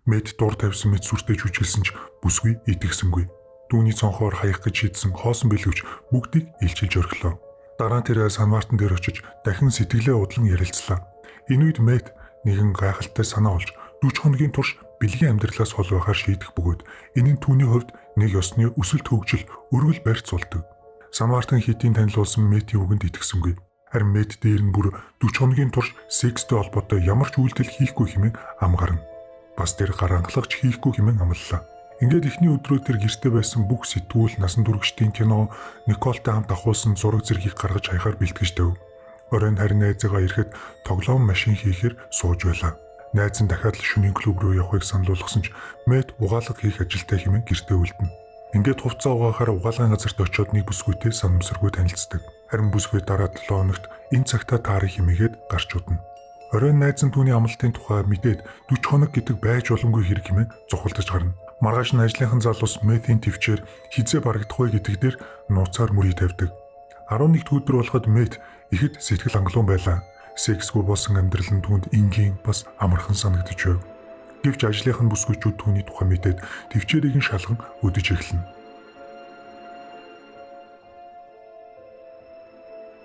Мэт дур тавьсан мэт сүртэй жүжиглсэн ч бүсгүй итгэсэнгүй. Түүний цонхоор хаях гэж шийдсэн хоосон бэлгэвч бүгдийг илчилж орхилоо. Дараа нь тэр Санвартан дээр очиж дахин сэтгэлээ удлан ярилцлаа. Энэ үед Мэт нэгэн гайхалтай санаа олж 40 хоногийн турш бэлгийн амьдралаас хол байхаар шийдэх бөгөөд энэ нь түүний хувьд нэг ёсны өсөлт хөгжил өргөл барьц болдог. Санвартан хэдийн танилуулсан Мэтийн үгэнд итгэсэнгүй. Харин Мэт дээр нь бүр 40 хоногийн турш секстэй холбоотой ямар ч үйлдэл хийхгүй хэмээн амгарна. Бас тэр гар хангалагч хийхгүй хэмээн амлалаа. Ингээд эхний өдрөө тэр гэрте байсан бүх сэтгүүл, насан туршидтын кино, Николтой хамт авахулсан зураг зэргийг гаргаж хаяхаар бэлтгэж тавив. Оройн харин найзыгаа ирэхэд тоглоом машин хийхээр сууж байлаа. Найз нь дахиад л шөнийн клуб руу явахыг санал болгосон ч Мэт угаалга хийх ажилтай хэмээн гэрте үлдэнэ. Ингээд хувцас угаахаар угаалгын газарт очиод нэг бүсгүйтэй санамсаргүй танилцдаг. Харин бүсгүй дараа 7 хоногт энэ цагтаа таарах хэмээгээд гарч удна. Оройн найз нь түүний амлалтын тухай мэдээд 40 хоног гэдэг байж боломгүй хэрэг хэмээн зохилдож гарна. Маргааш нь ажлынхан залуус Мэтийн төвчээр хизээ барагдах вэ гэдэг дээр нууцаар мөрий тавьдаг. 11 дэх өдөр болоход Мэт ихэд сэтгэл хангалуун байлаа. Сексгүй болсон амьдрал нь түүнд энгийн бас амархан санагдаж байв. Гэвч ажлынх нь бүсгүйчүүд түүний тухай мэдээд төвчээрийг нь шалган өдөж эхэлнэ.